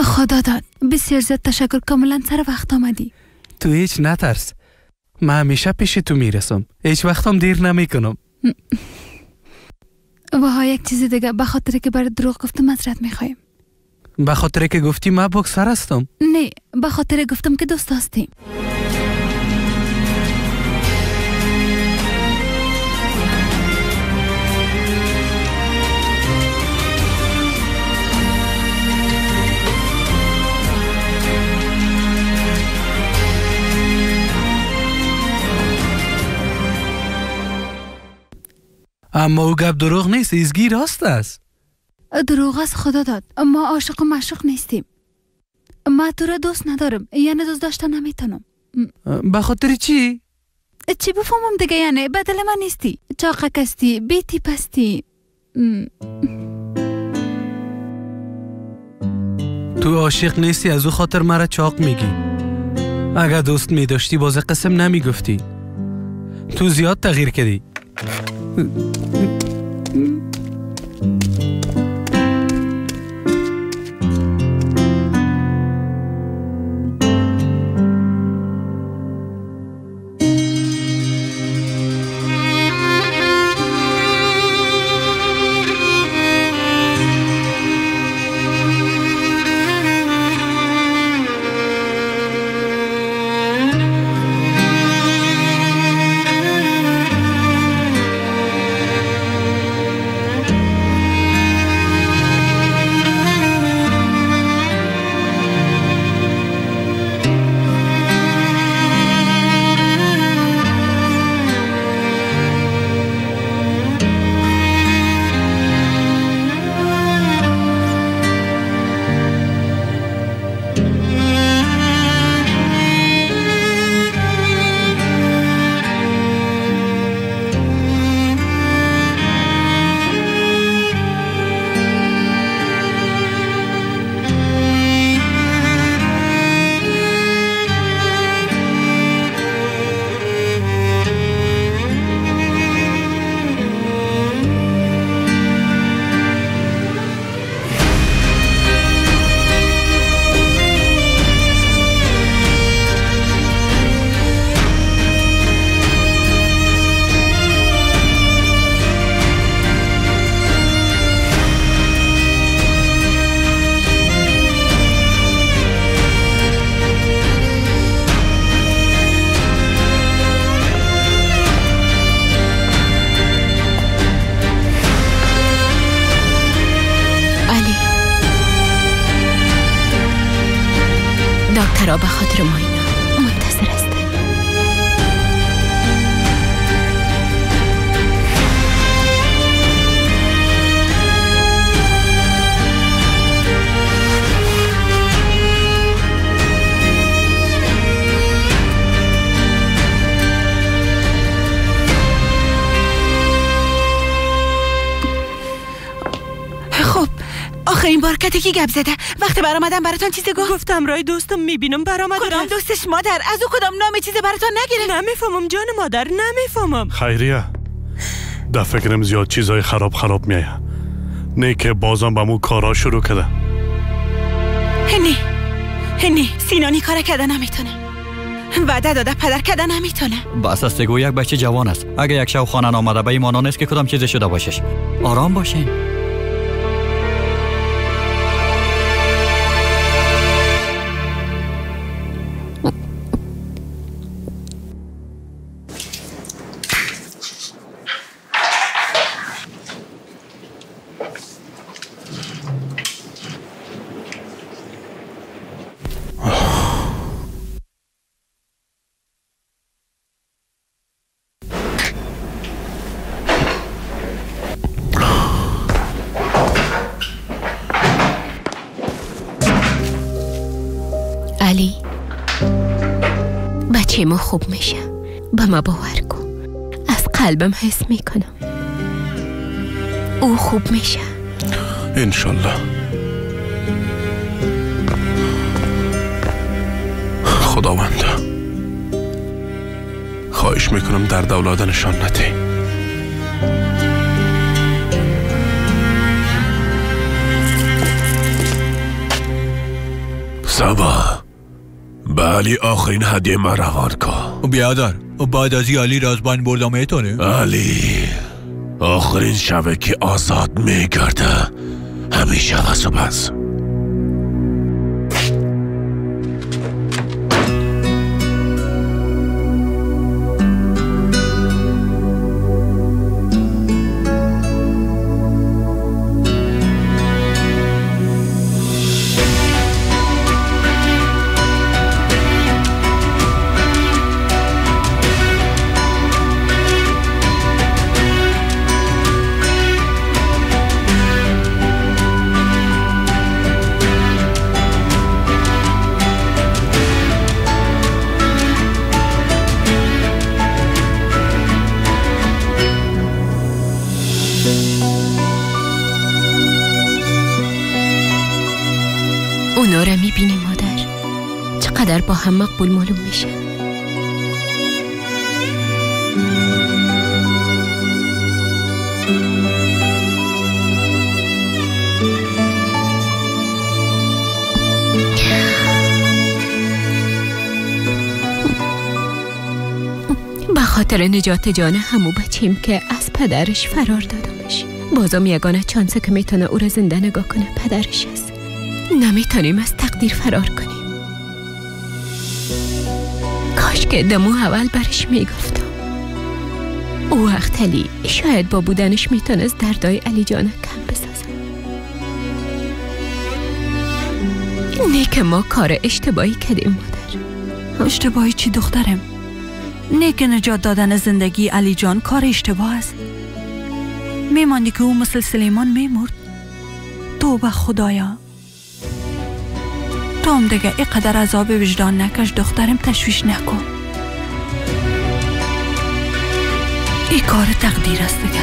خدا داد، بسیار زیاد تشکر، کاملا سر وقت آمدی. تو هیچ نترس، من همیشه پیش تو میرسم، هیچ وقتم دیر نمیکنم. وها یک چیز دیگه، به خاطر که برای دروغ گفتم معذرت میخوایم. به خاطر که گفتی من بکسر هستم؟ نه، به خاطر گفتم که دوست هستیم. اما او گپ دروغ نیست، ایزگی راست است. دروغ است خدا داد، ما عاشق و معشوق نیستیم. ما تو را دوست ندارم، یعنی دوست داشتن نمیتونم. به خاطر چی؟ چی بفهمم دیگه، یعنی بدل من نیستی، چاقک هستی، بی تیپ هستی. تو عاشق نیستی، از او خاطر مرا چاق میگی. اگر دوست میداشتی باز قسم نمیگفتی. تو زیاد تغییر کردی. دکترها به خاطر ما اینا منتظر هستند. خب آخرین بار کتی کی گپ زده؟ وقتی برآمدم براتون چیزی گفت؟ گفتم رای دوستم میبینم برآمد. کدام دوستش مادر؟ از او کدام نام چیزی براتون نگرفت؟ نمیفهمم جان مادر، نمیفهمم. خیریه در فکرم زیاد چیزای خراب خراب میایه. نه که بازم به مو کارا شروع کرده. نه سینانی کار کرده نمیتونه. وعده داده پدر کرده نمیتونه. بس است گو یک بچه جوان است. اگه یک شب خانه آمده به ایمان نیست که کدام چیزی شده باشش. آرام باشین. علی بچه ما خوب میشه، به ما باور کن، از قلبم حس میکنم او خوب میشه انشالله. خداوند خواهش میکنم درد اولاد نشان نده. سبا به علی آخرین هدیه من روان کن. بیادر بعد از علی را از بین بردم میتونه؟ علی آخرین شبه که آزاد میگرده همیشه و بس. اونا را میبینی مادر، چقدر با هم مقبول معلوم میشه. به خاطر نجات جان همو بچیم که از پدرش فرار دادمش، بازم یگانه چانسه که میتونه او را زنده نگاه کنه پدرش است. نمیتونیم از تقدیر فرار کنیم. کاش که دمو اول برش میگفتم. او وقت علی شاید با بودنش میتونست دردای علی جان کم بسازم. نه که ما کار اشتباهی کردیم مادر. اشتباهی چی دخترم؟ نه که نجات دادن زندگی علی جان کار اشتباه است. میماندی که او مثل سلیمان میمرد. توبه خدایا. تو هم دیگه اینقدر عذاب وجدان نکش دخترم، تشویش نکن. این کار تقدیر است دیگه.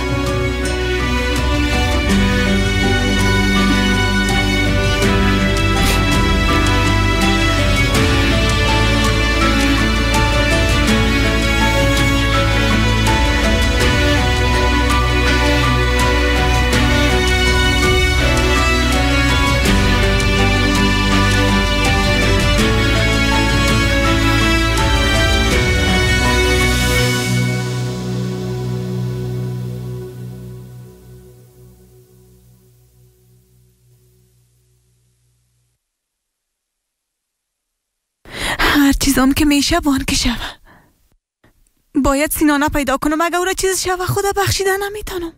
هر چیزام که میشه وان که شوه. باید سینانه پیدا کنم. اگه او را چیز شوه خدا بخشیده نمیتونم.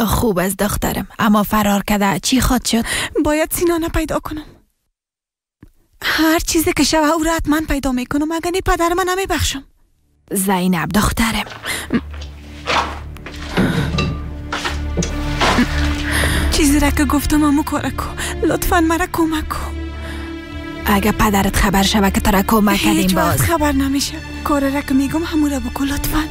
خوب از دخترم، اما فرار کرده چی خواد شد؟ باید سینانه پیدا کنم. هر چیزی که شوه او را حتما پیدا میکنم. اگه نی پدر من نمیبخشم. زینب دخترم، چیزی را که گفتم امو کار کو. لطفا مرا کمک کو. اگه پدرت خبر شوه که تو را کمک کردیم باز خبر نمیشه. کار را که میگم همون را بکن لطفا.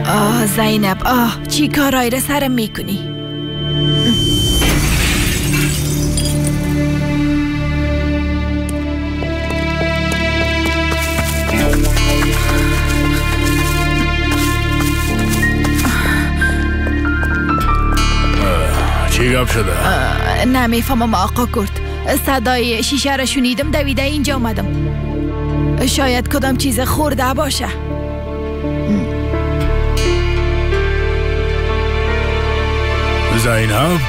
آه زینب، آه چی کارایی را سرم میکنی؟ چی گپ شده؟ نمیفهمم آقا کرد. صدای شیشه را شنیدم، دویده اینجا آمدم. شاید کدام چیز خورده باشه. زینب،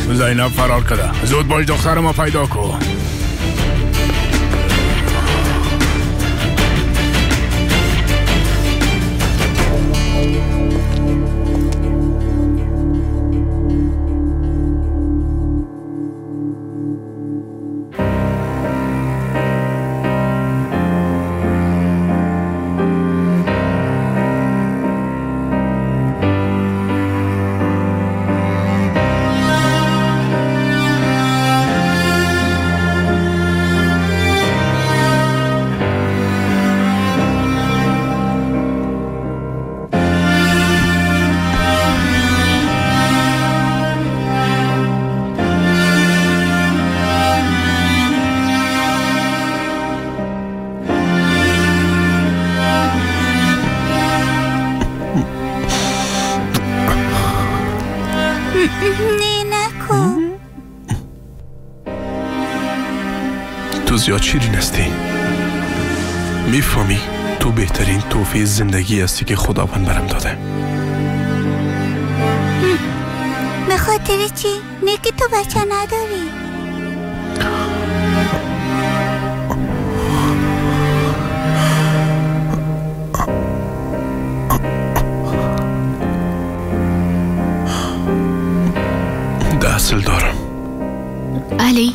زینب فرار کرده. زود باش دختر ما پیدا کن. نه نکن. تو زیاد شیرین هستی. میفهمی تو بهترین توفیق زندگی هستی که خداوند برم داده. به خاطر چی؟ نه که تو بچه نداری. اصل دارم. علی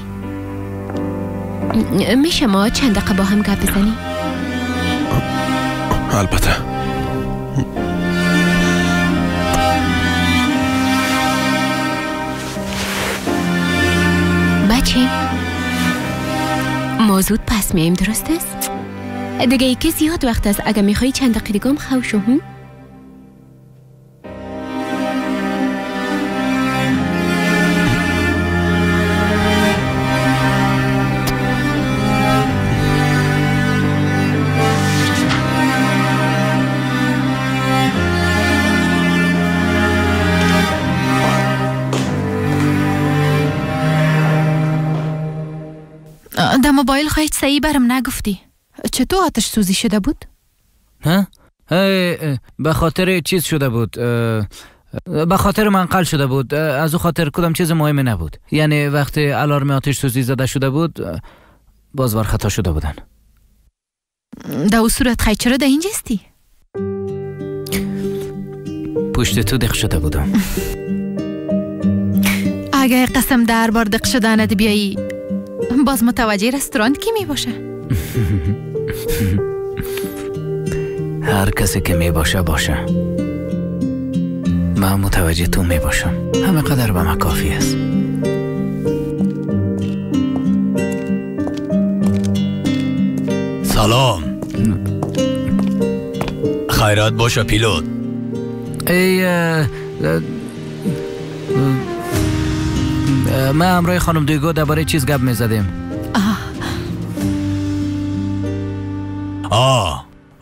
میشه ما چند دقیقه با هم گپ بزنیم؟ البته. بچه ما زود پس میم، درست است؟ دیگه ای که زیاد وقت است، اگه میخوایی چند دقیقه دیگه هم خوشو. در موبایل خواهید صحیح برم نگفتی چطور آتش سوزی شده بود؟ ها؟ به خاطر چیز شده بود، به خاطر منقل شده بود، از او خاطر کدام چیز مهمی نبود. یعنی وقتی الارم آتش سوزی زده شده بود باز بار خطا شده بودن. در او صورت خواهید چرا در اینجاستی؟ پشت تو دق شده بودم. اگه قسم در بار دق شدنت بیایی باز متوجه رستوران کی می باشه؟ هر کسی که می باشه باشه، من متوجه تو می باشم. همه قدر به من کافی است. سلام، خیرات باشه پیلوت. ای من همراه خانم دیگو درباره چیز گپ میزدیم.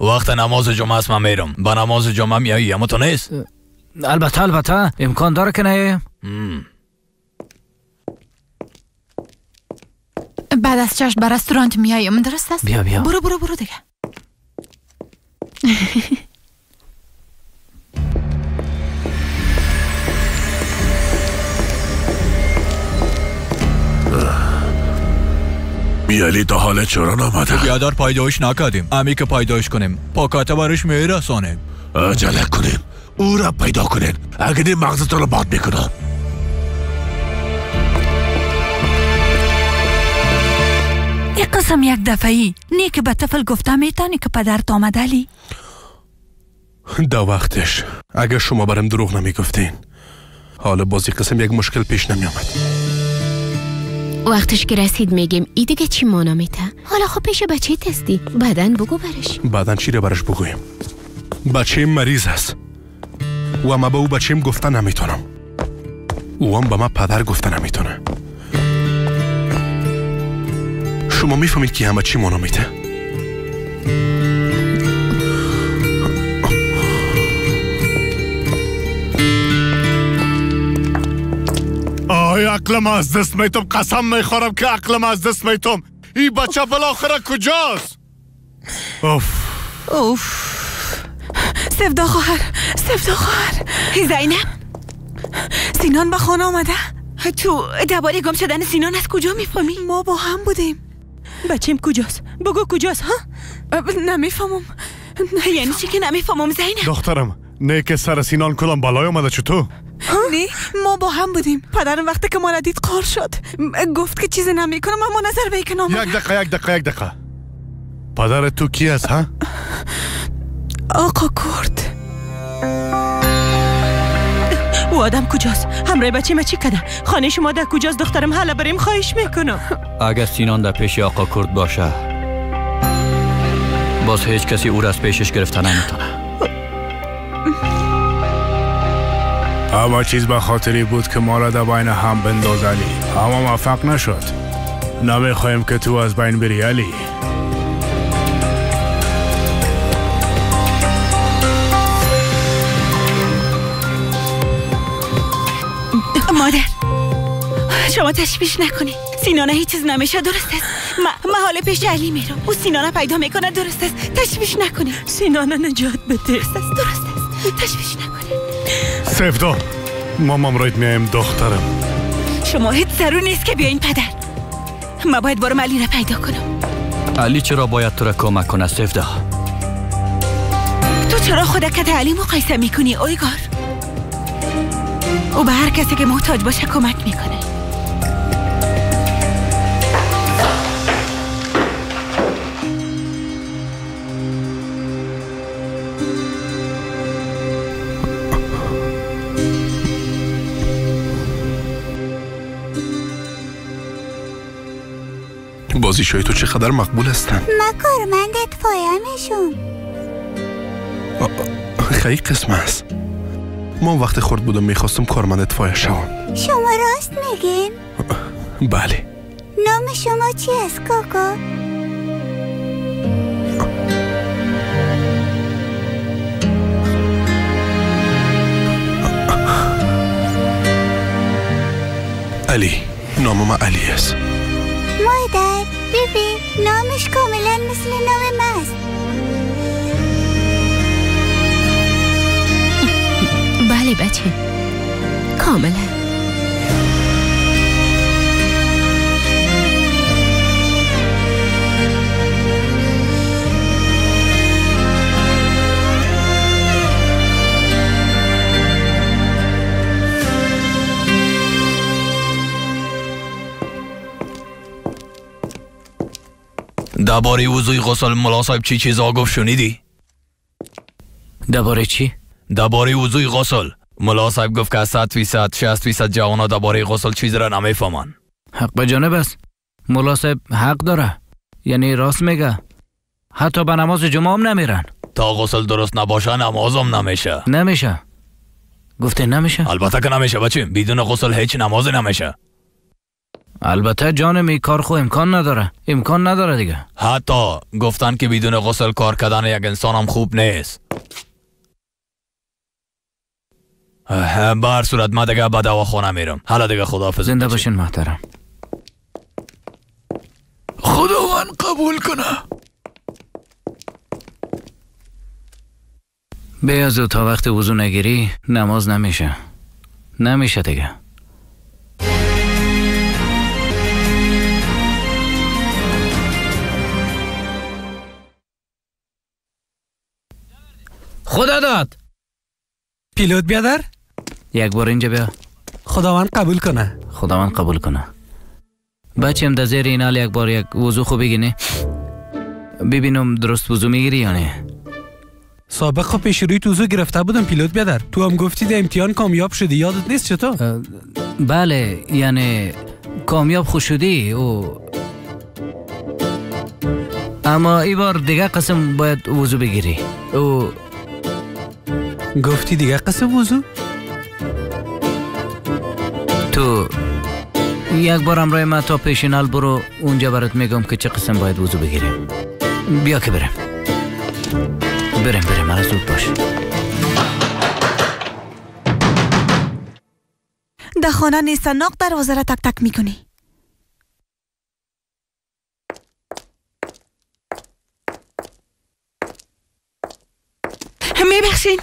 وقت نماز جمعه است، من میرم. با نماز جمعه میایی اما تو نیست؟ البته البته، امکان داره که نه. بعد از چشم به رستوران میایم، درست است؟ بیا بیا، برو برو برو دیگه. بیالی تا حال چرا نامده؟ بیادر پیدایش نکردیم، امی که پیدایش کنیم پاکت برش میرسانیم. عجله کنیم او را پیدا کنین، اگه نی مغزتون رو باد میکنم. یک قسم یک دفعی نه که به طفل گفته میتونی که پدرت آمده علی. دا وقتش اگر شما برم دروغ نمیگفتین حالا بازی قسم یک مشکل پیش نمیامد. وقتش که رسید میگیم ای دیگه چی مانا میته. حالا خب پیش بچه تستی، بعدن بگو برش. بعدن چی رو برش بگویم؟ بچه مریض است و ما به او بچیم گفته نمیتونم، او هم به ما پدر گفته نمیتونه. شما میفهمید که همه چی مانا میته؟ آی عقلم از دست میتم، قسم میخورم که عقلم از دست میتم. این بچه بالاخره کجاست؟ اوف اوف. سفدا خواهر، سفدا خواهر. زینب، سینان به خانه آمده. تو درباره گم شدن سینان از کجا میفهمی؟ ما با هم بودیم. بچیم کجاست؟ بگو کجاست؟ ها؟ نمیفهمم. یعنی چی که نمیفهمم زینب؟ دخترم نه که سر سینان کلام بالای آمده چطور؟ نه ما با هم بودیم. پدرم وقتی که ما را دید قار شد، گفت که چیزی نمیکنم اما نظر به ایکن آمده. یک دقیقه یک دقیقه یک دقیقه. پدر تو کی است ها؟ آقا کرد. او آدم کجاست؟ همراه بچه ما چی کده؟ خانه شما در کجاست دخترم؟ حالا بریم خواهش میکنم. اگر سینان در پیش آقا کرد باشه باز هیچ کسی او را از پیشش گرفته نمیتونه. اما چیز به خاطری بود که ما را در بین هم بنداز علی، اما موفق نشد. نمیخوایم که تو از بین بری علی. مادر شما تشویش نکنید، سینانه هیچ چیز نمیشه، درست است. من حال پیش علی میرم، او سینانه پیدا میکنه، درست است. تشویش نکنید. سینانه نجات بده. درست است، درست است، تشویش نکنید. سفدا مامام رایت میایم دخترم. شما هیچ ضرور نیست که بیاین پدر. من باید بارم علی را پیدا کنم. علی چرا باید تو را کمک کنه سفدا؟ تو چرا خودت علی مقایسه میکنی اویگار؟ او به هر کسی که محتاج باشه کمک میکنه. بازیشای تو چقدر مقبول هستن. من کارمند اطفایه میشم. خیلی قسم است. من وقتی خرد بودم میخواستم کارمند اطفایه شوم. شما راست میگین؟ بله. نام شما چی است کاکا؟ علی. نام ما علی است. مادر ببین نامش کاملا مثل نام من است. بله بچه کاملا. درباره وضوی غسل ملا صاحب چی چیزا گفت شنیدی؟ درباره چی؟ درباره وضوی غسل ملا صاحب گفت که 100% 60% جوانا درباره غسل چیز را نمیفهمن. حق به جانب است. ملا صاحب حق داره، یعنی راست میگه. حتی به نماز جمعه هم نمیرن. تا غسل درست نباشه نمازم نمیشه. نمیشه. گفته نمیشه؟ البته که نمیشه بچه، بدون غسل هیچ نمازی نمیشه. البته جانم این کار خو امکان نداره، امکان نداره دیگه. حتی گفتن که بدون غسل کار کردن یک انسان هم خوب نیست. به هر صورت من دیگه به دواخانه میرم. حالا دیگه خداحافظ. زنده باشین محترم. خداوند قبول کنه. بیازو تا وقت وضو نگیری نماز نمیشه. نمیشه دیگه. خدا داد. پیلوت بیادر یک بار اینجا بیا. خداوند قبول کنه. خداوند قبول کنه. بچم در زیر اینال یک بار یک وضو خوب بگینه، ببینم درست وضو میگیری یا نه. سابق خب پیش روی تو وضو گرفته بودم پیلوت بیادر. تو هم گفتی در امتحان کامیاب شدی، یادت نیست چطور؟ بله یعنی کامیاب خوش شدی او، اما ای بار دیگه قسم باید وضو بگیری. او گفتی دیگه قسم وضو؟ تو یک بار همراه من تا پیشینال برو، اونجا برات میگم که چه قسم باید وضو بگیریم. بیا که بریم. بریم بریم، مرا زود باش. در خانه نیست، ناق دروازه را تک تک میکنی. میبخشین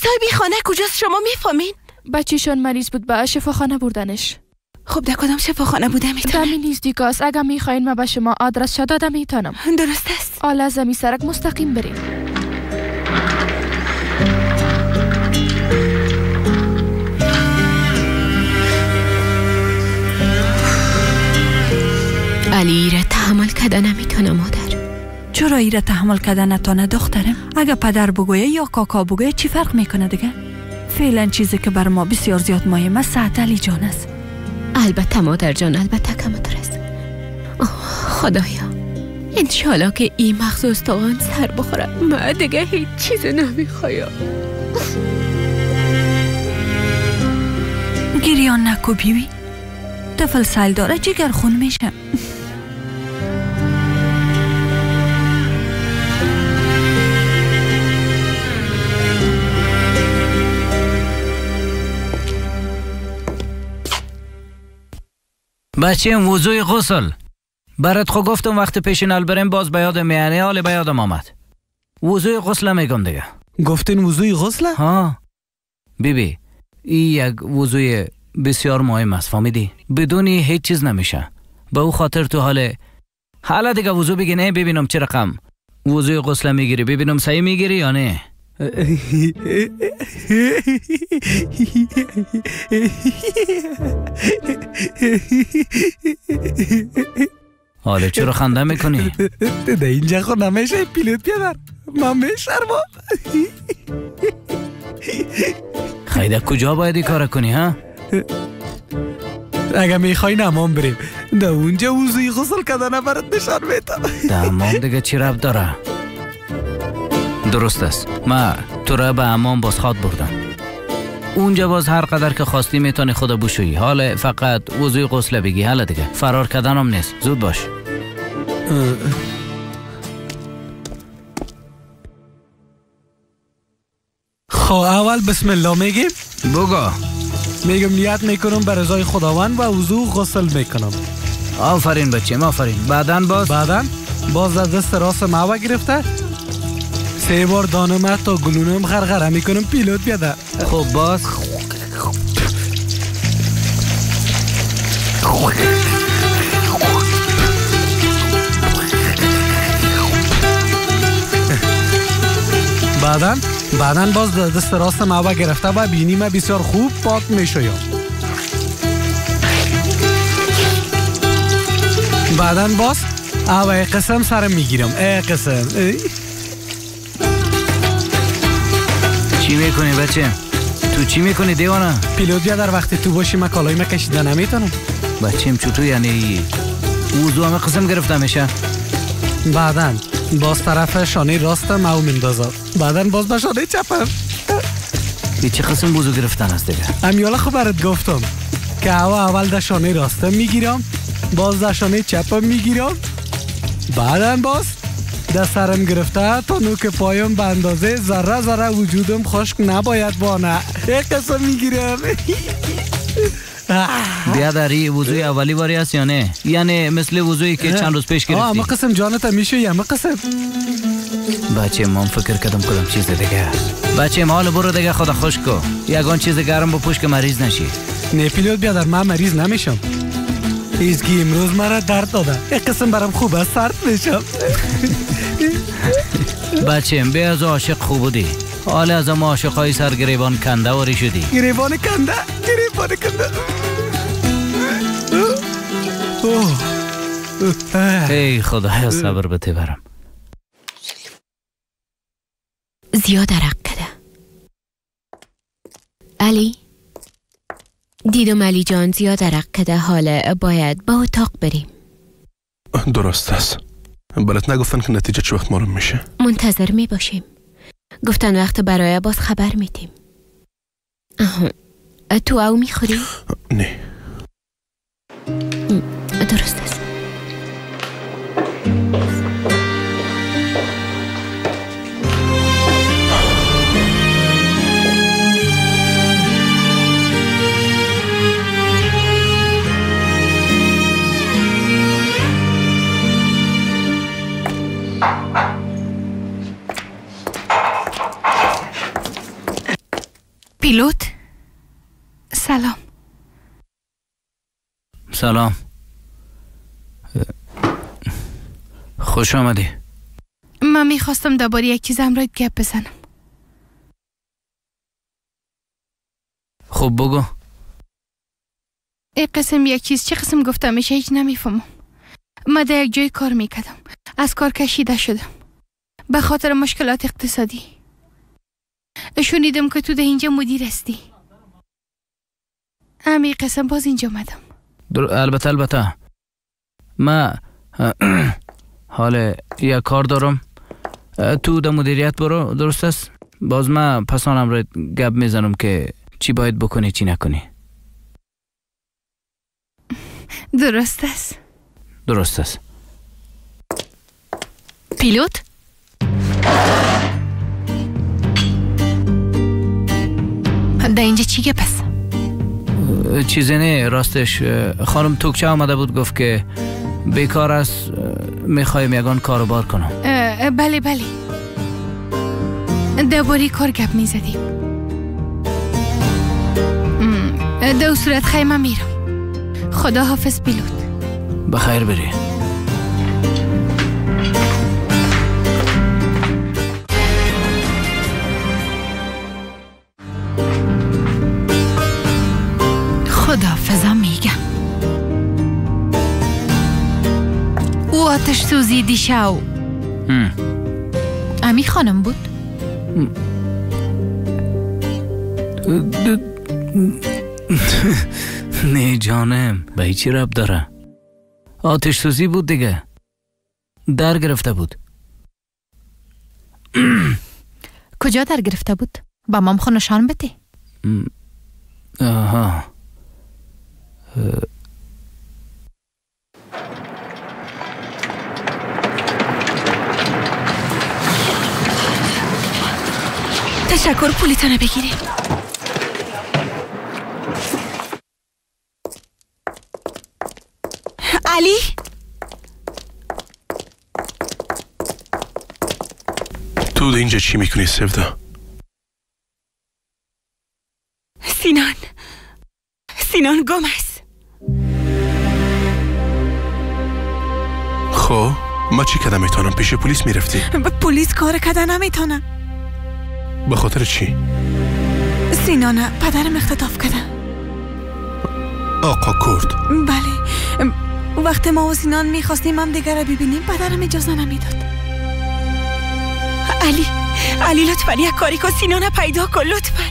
صاحبی خانه کجاست؟ شما میفهمین؟ بچهشان مریض بود، به شفاخانه بردنش. خب در کدام شفاخانه بوده میتونه؟ دمی نزدیک است. اگر میخواین من به شما آدرس داده میتونم. درست است. حالا از می سرک مستقیم بریم. علی را تحمل کده نمیتونه مادر. چرا ای را تحمل کده نتانه دخترم؟ اگه پدر بگویه یا کاکا بگویه چی فرق میکنه دیگه؟ فعلا چیزی که بر ما بسیار زیاد مهم است صحت علی جان است. البته مادر جان، البته کمتر است. خدایا انشالله که این مغز استخوان سر بخوره. من دیگه هیچ چیز نمیخوایم. گریان نکو بیبی، طفل سیل داره جگر خون میشه. بچیم وضوی غسل برات خو گفتم وقت پیشینال بریم باز به یادم یعنی حال به یادم آمد. وضوی غسل میگم دیگه. گفتین وضوی غسل؟ ها بیبی این یک وضوی بسیار مهم است، فهمیدی؟ بدون هیچ چیز نمیشه. به او خاطر تو حالا دیگه وضو بگی نه ببینم چه رقم وضوی غسل میگیری، ببینم صحیح میگیری یا نه. حالا چرا خنده میکنی؟ ده اینجا خود نمیشه پیلوت بیادر، من میشرمم. خیلی کجا باید این کار کنی ها؟ اگه میخوای نمام بریم ده اونجا وضوی غسل کردن برات نشان میتم. ده حمام دیگه چی ربط داره؟ درست است، ما تو را به حمام باز خواد بردم، اونجا باز هر قدر که خواستی میتونی خدا بشویی. حالا فقط وضوی غسل بگی. حالا دیگه فرار کردنم نیست، زود باش. خب اول بسم الله میگیم. بگو. میگم نیت میکنم بر رضای خداوند و وضو غسل میکنم. آفرین بچیم، آفرین. بعدن باز از دست راست معوه گرفته 3 بار دانم تا گلونم غرغره میکنم پیلوت بیاده. خب باز بعدن باز دست راست معوه گرفته و بینی من بسیار خوب پاک میشویم. بعدن باز اوه قسم سرم میگیرم. ای قسم چی میکنی بچه؟ تو چی میکنی دیوانه؟ پیلوت بیا در وقتی تو باشی من کالای من کشیده نمیتونم. بچیم چطور یعنی وضو همه قسم گرفته میشه؟ بعدن باز طرف شانه راستم او میندازم، بعدن باز به شانه چپم. این چه قسم وضو گرفتن است دیگه؟ امیالا خب برات گفتم که اول در شانه راستم میگیرم، باز در شانه چپم میگیرم، بعدن باز در سرم گرفته تا نوک پایم به اندازه ذره ذره وجودم خشک نباید بانه. یک قسم میگیرم. بیادری وضوی اولی باری است یا نه؟ یعنی مثل وضویی که چند روز پیش گرفتی؟ همه قسم جانت میشه یا همه قسم. بچه من فکر کردم کدام چیز دیگه است. بچه حال برو دیگه خدا خوش کو، یگان چیز گرم بپوش که مریض نشی. نه پیلوت بیادر من مریض نمیشم. ایزگی امروز مرا درد داده، یک قسم برام خوب است سرد میشم. بچه بیا از عاشق خوب بودی، حالا از ما عاشقای سر گریبان کنده واری شدی. گریبان کنده، گریبان کنده. ای خدایا صبر بده برم. زیاد عرق کده علی. دیدم علی جان زیاد عرق کده، حالا باید با اتاق بریم. درست است. برات نگفتن که نتیجه چه وقت معلوم میشه؟ منتظر می باشیم. گفتن وقت برای باز خبر میدیم. تو او میخوری؟ نه. درست است. پیلوت سلام. سلام، خوش آمدی. من میخواستم درباره یک چیز همراهت گپ بزنم. خب بگو. ای قسم یک چیز چه قسم گفتم میشه هیچ نمیفهمم. من در یک جای کار میکردم، از کار کشیده شدم به خاطر مشکلات اقتصادی. شنیدم که تو در اینجا مدیر هستی. امی قسم باز اینجا آمدم. البته ما حال یک کار دارم، تو در مدیریت برو، درست است؟ باز من پسانم رو گپ میزنم که چی باید بکنی چی نکنی. درست است. درست است. پیلوت در اینجا چی گپ است؟ چیزی نه، راستش خانم توکچه آمده بود، گفت که بیکار است، میخوایم یگان کاروبار کنم. بله بله، درباره کار گپ میزدیم. در صورت خیمه میرم. خدا حافظ بیلوت. بخیر بری. خداحافظم میگم. او آتش سوزی دیشب امی خانم بود؟ نه جانم، به هیچی رب داره. آتش سوزی بود دیگه، در گرفته بود. کجا در گرفته بود؟ با مام خود نشان بده. آها. تشکر، پولیتانه بگیریم. علی، تو اینجا چی میکنی سفدا؟ سینان گم است. خب ما چی کردم میتونم؟ پیش پلیس میرفتی؟ پلیس کار کردن نمیتونم. به خاطر چی؟ سینانه پدرم اختطاف کرده. آقا کرد؟ بله، وقتی ما و سینان میخواستیم هم دیگر را ببینیم پدرم اجازه نمیداد. علی لطفا یک کاری کن، سینانه پیدا کن لطفا.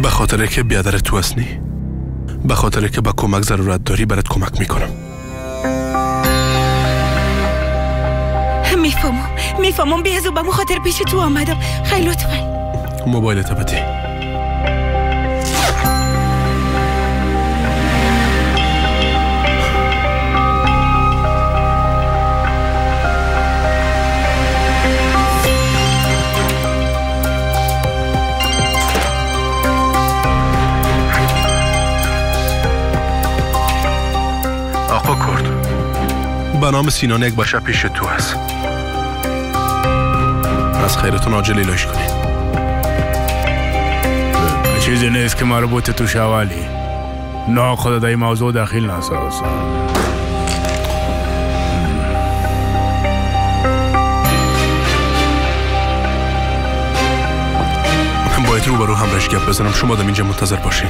به خاطر که بیادر تو هستی، به خاطر که با کمک ضرورت داری برات کمک میکنم. میفهمم، بیازو به مو خاطر پیش تو آمدم. خیلی لطفا موبایلت بده. آقا کرد، به نام سینان یک بچه پیش تو هست. از خیرتون عاجل علاج کنید. چیزی نیست که مربوط تو شوالی. نه خدا در این موضوع دخیل نساز. باید رو برو همراهش گپ بزنم. شما دم اینجا منتظر باشین.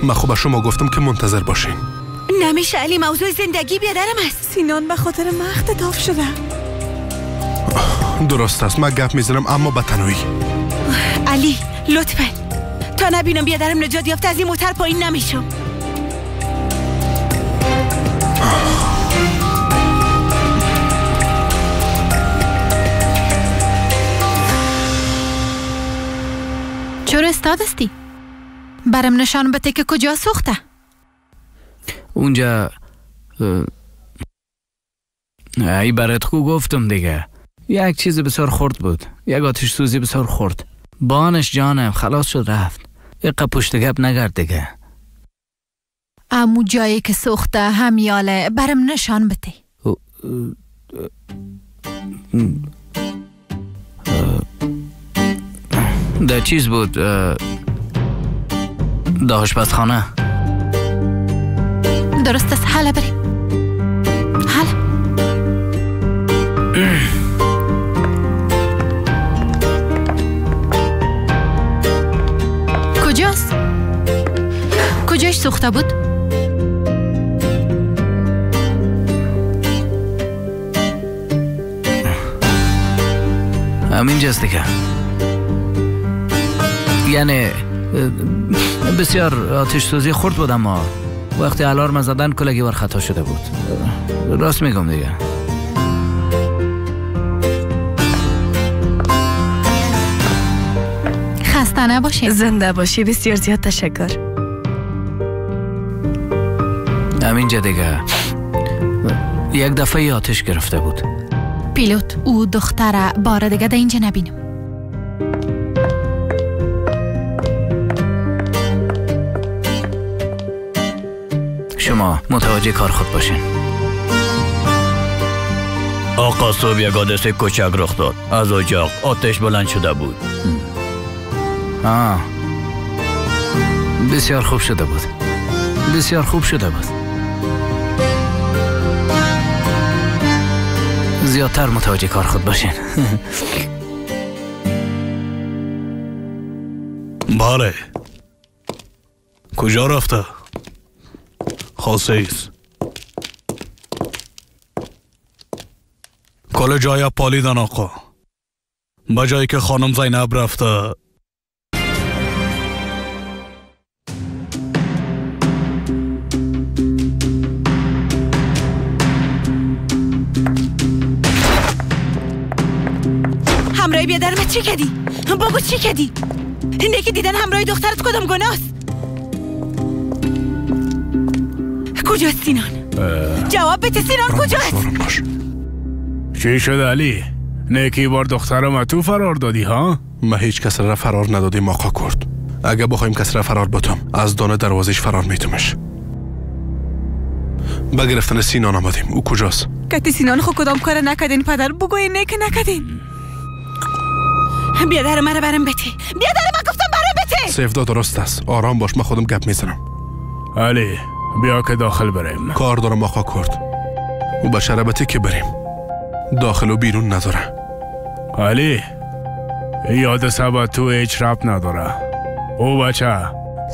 من خب به شما گفتم که منتظر باشین. نمیشه علی، موضوع زندگی بیادرم است. سینان به خاطر من اختطاف شده. درست است، من گپ میزنم اما به تنهایی. علی لطفا تا نبینم بیادرم نجات یافته از این موتر پایین نمیشم. چرا استاد هستی؟ برم نشان بده که کجا سوخته. اونجا ای برات خو گفتم دیگه، یک چیز بسیار خرد بود، یک آتش سوزی بسیار خرد. بانش جانم خلاص شد رفت. اقا پشت گپ نگرد دیگه. امو جایی که سوخته همیاله برم نشان بده. در چیز بود، در آشپزخانه. درست است، حالا بریم. حالا کجاست؟ کجاش سوخته بود؟ همینجاست دیگه. یعنی بسیار آتش سوزی خورد بود، اما وقتی الارم زدن کلگی ور خطا شده بود. راست میگم دیگه. خسته نباشین. زنده باشی. بسیار زیاد تشکر. همینجا دیگه یک دفعه آتش گرفته بود. پیلوت او دختره بار دیگه در اینجا نبینم. شما متوجه کار خود باشین. آقا صبح یک حادثه کوچک رخ داد. از اجاق آتش بلند شده بود. بسیار خوب شده بود. بسیار خوب شده بود. زیادتر متوجه کار خود باشین. بله. کجا رفته؟ خاصیز کل جای پالیدن آقا. به جایی که خانم زینب رفته. همراه بیادر من چی کردی؟ بگو چی کردی؟ اینه که دیدن همراه دخترت کدام گناه است؟ کجاست سینان؟ جواب بده سینان کجاست؟ چی شد علی؟ نیکی بار دخترم تو فرار دادی ها؟ ما هیچ کس را فرار ندادیم آقا کرد. اگه بخوایم کس را فرار بتم از دانه دروازش فرار میتمش. با گرفتن سینان آمدیم. او کجاست؟ کتی سینان خو کدام کار نکردین پدر؟ بگوی نیک نکردین. بیادر مرا برم بده. بیادر من گفتم برم بده. سیفدا درست است. آرام باش، من خودم گپ میزنم. علی بیا که داخل بریم. کار دارم آقا کرد. او به شربتی که بریم. داخل و بیرون نداره. علی یاد سبا تو هیچ ربط نداره. او بچه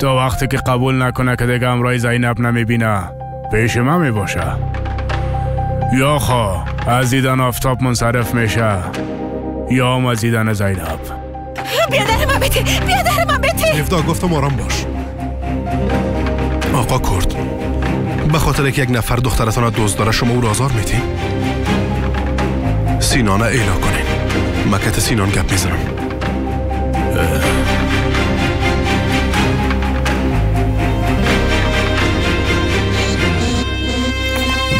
تا وقتی که قبول نکنه که دیگه همراه زینب نمیبینه پیش من میباشه. یا خوا از دیدن آفتاب منصرف میشه یا هم از دیدن زینب. بیادر من بده. بیادر من بده. سیفدا گفتم آرام باش. آقا کرد به خاطر که یک نفر دخترتان را دزد داره شما او را آزار میدین؟ سینانه ایلا کنین. مکت سینان گپ میزنم.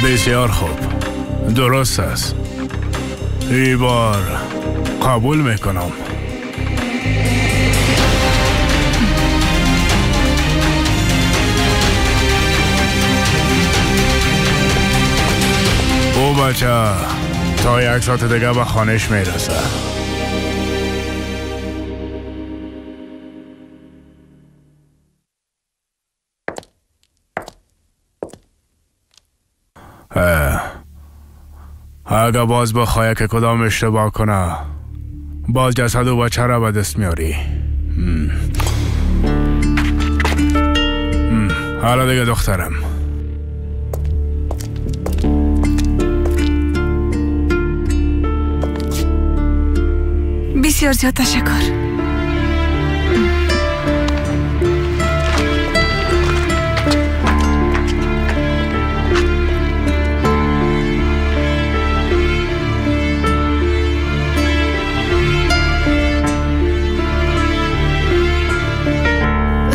بسیار خوب، درست است. ای بار قبول میکنم. او بچه تا یک ساعت دیگه به خانهش میرسه. اگه باز بخواه که کدام اشتباه کنه باز جسد و بچه را به دست میاری. حالا دیگه دخترم. بسیار زیاد تشکر.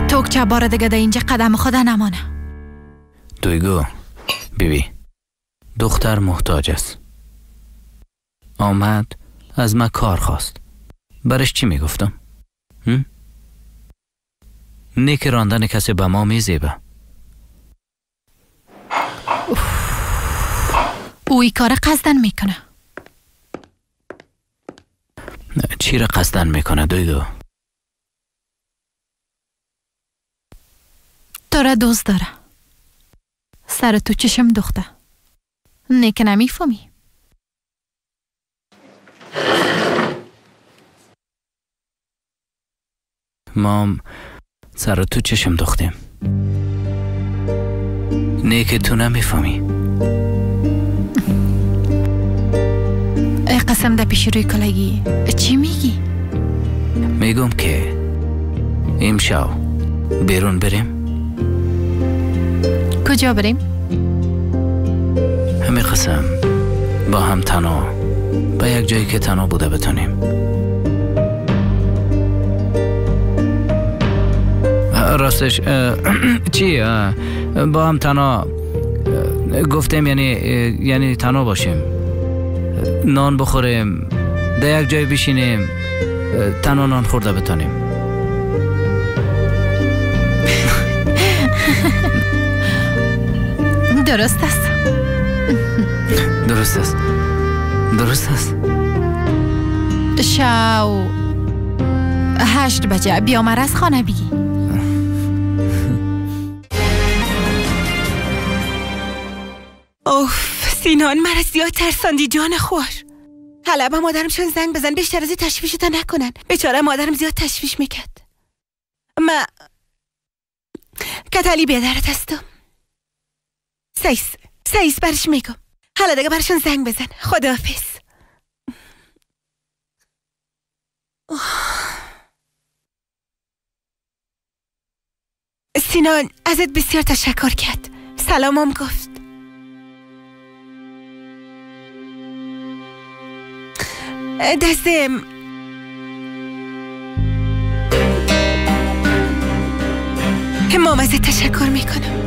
توکچه بار دیگه در اینجا قدم خدا نمانه. دویگو بیبی دختر محتاج است. آمد از من کار خواست. برش چی میگفتم؟ نیک راندن کسی به ما میزیبه. او ای کار قصدن میکنه. چی را قصدن میکنه دویگو؟ تو را دوست داره. سر تو چشم دوخته. نیک نمیفهمی. ما سر تو چشم دوختیم. نه که تو نمیفهمی. ای قسم در پیش روی کلگی چی میگی؟ میگم که امشب بیرون بریم. کجا بریم؟ همه قسم با هم تنها به یک جایی که تنها بوده بتونیم. راستش چی با هم تنها گفتیم، یعنی تنها باشیم، نان بخوریم، در یک جای بشینیم، تنها نان خورده بتانیم. درست است. درست است. درست است. شو 8 بجه بیا مرا از خانه بگی. اوف سینان، مرا زیاد ترساندی جان خوار. حالا به مادرم شون زنگ بزن، بیشتر از این تشویشتان نکنن. بیچاره مادرم زیاد تشویش میکرد. ما کتالی بیادرت هستم. سیس برش میگم. حالا دیگه برشون زنگ بزن. خداحافظ. سینان ازت بسیار تشکر کرد. سلامم گفت. دستم مام ازت تشکر میکنم.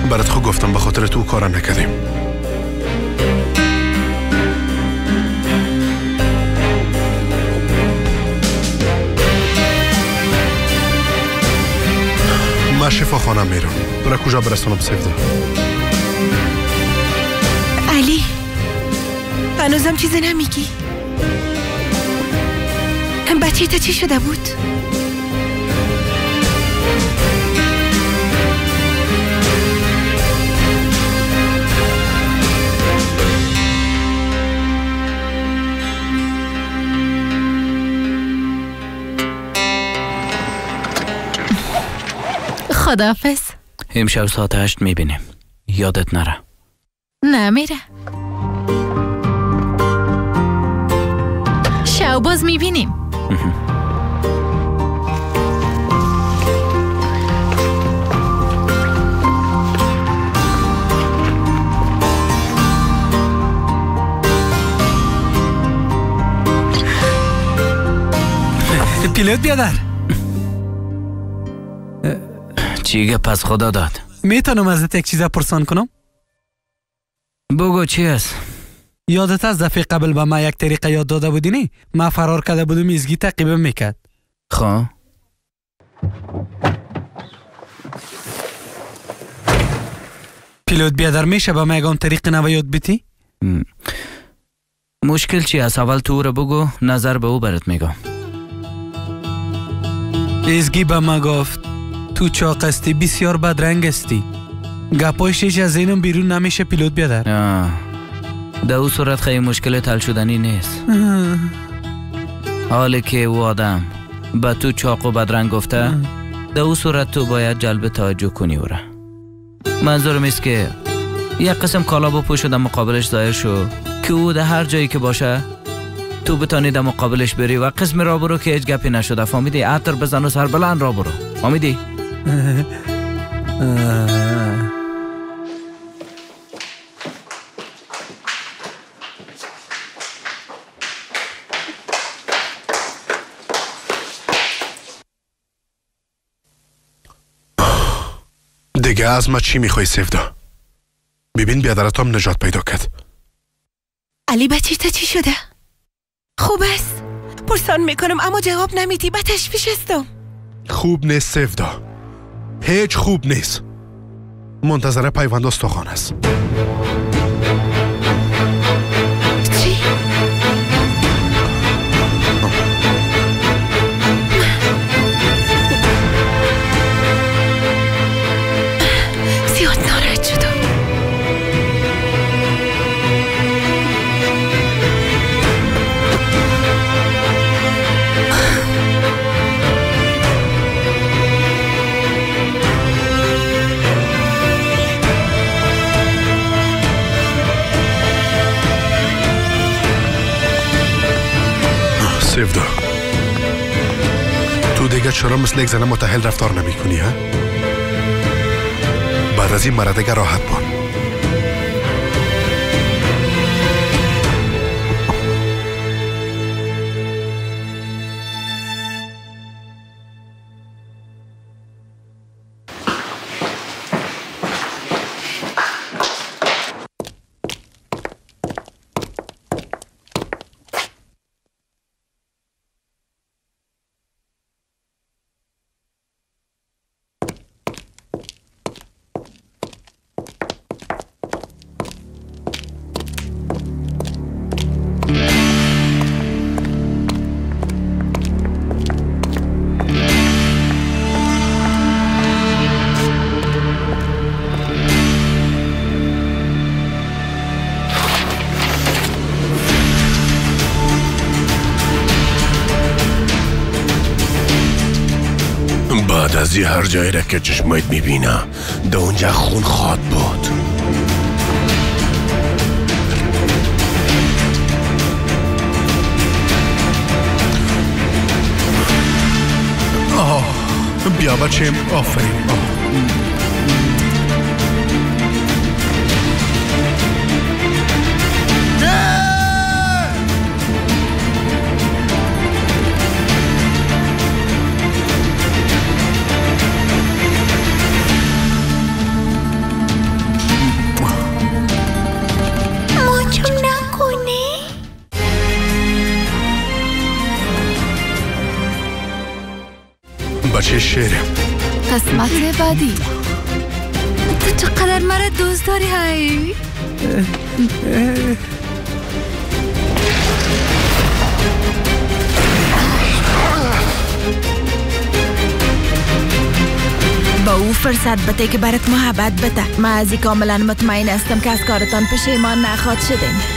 برات خود گفتم به خاطر تو کارا نکردیم. من شفاخانه میرم. برای کجا برسانم سیفده؟ علی هنوزم چیزی نمیگی؟ بچه تا چی شده بود؟ خداحافظ. امشب ساعت 8 میبینیم. یادت نره. نمیره. شب باز میبینیم. پیلوت بیادر. چی پس خدا داد؟ میتونم ازت یک چیز پرسان کنم؟ بگو چی است؟ یادت از دفعه قبل به ما یک طریقه یاد داده بودی نی؟ ما فرار کرده بودم، ایزگی تعقیبم میکرد. خب پیلوت بیادر میشه به ما یگان طریق نو یاد بیتی؟ مشکل چی است؟ اول تو رو بگو، نظر به او برات میگم. ایزگی به ما گفت تو چاق هستی، بسیار بدرنگ هستی. گپایش هیچ از اینم بیرون نمیشه پیلوت بیادر. در او صورت خیلی مشکل حل شدنی نیست. حالی که او آدم به تو چاق و بدرنگ گفته، در او صورت تو باید جلب توجه کنی او را. منظورم است که یک قسم کالا بپوش و در مقابلش ظاهر شو که او در هر جایی که باشه تو بتانی در مقابلش بری و قسم را برو که هیچ گپی نشده. فهمیدی؟ عطر بزن و سر بلند را برو. فهمیدی؟ دیگه از ما چی میخوای سیفدا؟ ببین بیادرتم نجات پیدا کرد. علی بچه تا چی شده؟ خوب است؟ پرسان میکنم اما جواب نمیدی. به تشویش هستم. خوب نیست سیفدا، هیچ خوب نیست. منتظر پیوند استخوان است. چی؟ زیاد ناراحت شدم. سیفدا، تو دیگه چرا مثل یک زن متحل رفتار نمی کنی ها؟ بعد از این مرا دیگه راحت بان. بعد از این هر جایی را که چشمایت میبینه در اونجا خون خواد بود. آه بیا بچیم، آفرین. بچه شیرم. قسمت بعدی. تو چقدر مرا دوست داری های. با او فرصت بده که برات محبت بده. من از این کاملا مطمئن هستم که از کارتان پشیمان نخواد شدین.